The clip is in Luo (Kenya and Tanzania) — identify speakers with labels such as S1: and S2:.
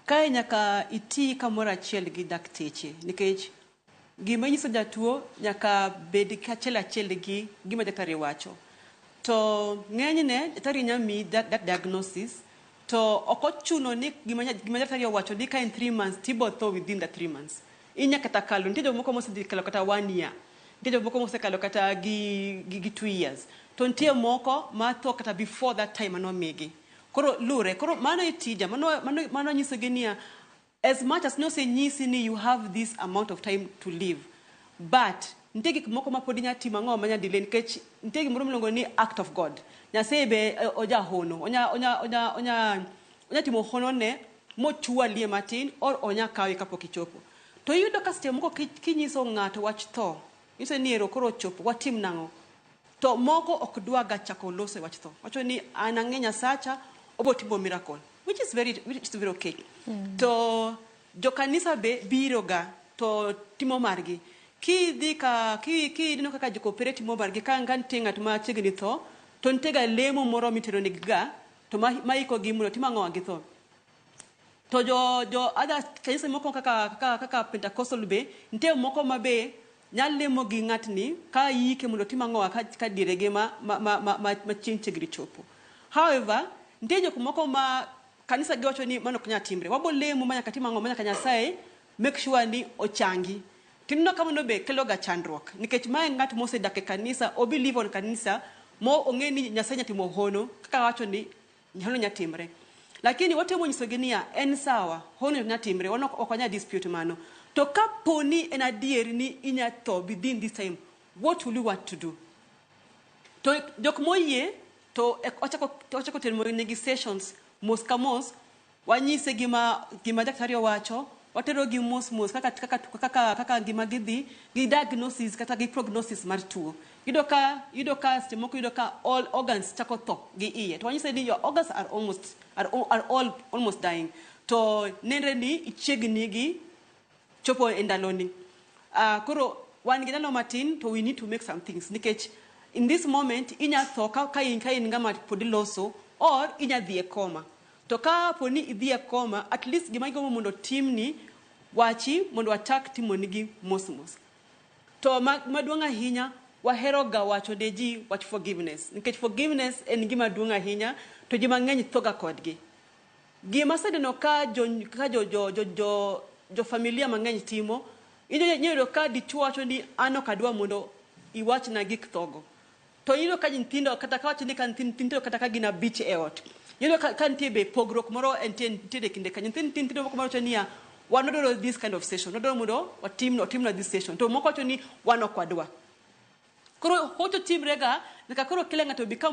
S1: Kae nyaka iti kamoro achiel gi dakteche nikech gima inyiso jatuo nyaka bed kachiel achiel gi gima daktari wacho. To ng'enyne daktari nya miyi that diagnosis to ok ochuno ni gima daktari owacho ni ka en 3 months tibo tho within the 3 months. Inya kata kalo, nitie jomoko mosedhi kalo kata one year. Nitie jomoko mosekalo kata gi 2 years. To nitie moko ma tho kata before that time manomigi. Koro lure, koro mano e tija, mano nyisogi niya, as much as nosenyisi ni you have this amount of time to live, but nitie gik moko ma pod inya timo ang'o manya delay, nikech nitie gimoro miluongo ni act of God. Nyasaye be oja hono, onya timo hono ne mochwalie matin or onya kawi kapok ichopo. To iyudo ka seche moko kinyiso ng'ato wach tho, nyiso ni ero koro ochopo, watim nang'o? To moko ok dwaga chako loso e wach tho. Wacho ni an ang'e Nyasacha, obo timo miracle, which is very okay. To jokanisa be biro ga to timo margi. Kidhi ka kineno kaka jokopere timo margi ka nitie ng'at ma chiegni tho, to nitie ga lemo moro mitero negi ga to maiko gi mondo tim ang'o gi tho. To jo other kanisa moko kaka Pentecostal be nitie moko ma be nyalo lemo gi ng'atni ka yike mondo otim ang'o ka dierege ma chieng' chiegni chopo. However, nitie jok moko ma kanisa giwacho ni mano ok nyal timre. Wabo lemo ma nyaka tim ang'o ma nyaka Nyasaye make sure ni ochangi. Tineno ka mano be kelo ga chandruok nikech mae ng'at mosedak e kanisa, o believe on kanisa mo ong'e ni Nyasaye nya timo hono kaka wacho ni hono nya timre. Lakini watemo nyisogi niya, en sawa, hono nya timre, wan ok wanyal dispute mano. To kapo ni en adier ni inya tho within this time, what will you want to do? To jok moyie to ochako timo negi sessions mos ka mos, wanyise gima daktari owacho, watero gi mos mos kaka ngima gidhi gi diagnosis kata gi prognosis mar tuo. Iyudo ka seche moko iyudo ka all organs chako tho gi iye. To wanyise ni your organs are all almost dying. To nenre ni ichiegni gi chopo e ndaloni. Koro wan gi ndalo matin to we need to make some things nikech in this moment inya tho ka in ng'ama pod loso or inya dhi e coma. To ka po ni idhi e coma, at least gima igombo mondo timni wachi mondo wachak timonigi mos mos. To maduong' ahinya wahero ga wacho ne ji wach forgiveness nikech forgiveness en gima duong' ahinya to ji mang'eny thoga kodgi. Gima aseneno ka jo familia mang'eny timo, iyudo ka dichuo wacho ni an ok adwa mondo iwachna gik thogo. To iyudo ka nyithindo kata ka wacho ni ka nyithindo kata ka gin abich e ot, iyudo ka nitie be pogruok moro nitiere e kinde kanyo. Nyithindo moko wacho niya, wan wadwaro this kind of session, wadwaro mondo otimnwa this session. To moko wacho ni wan ok wadwa. Koro hocho timre ga nyaka koro kila ng'ato become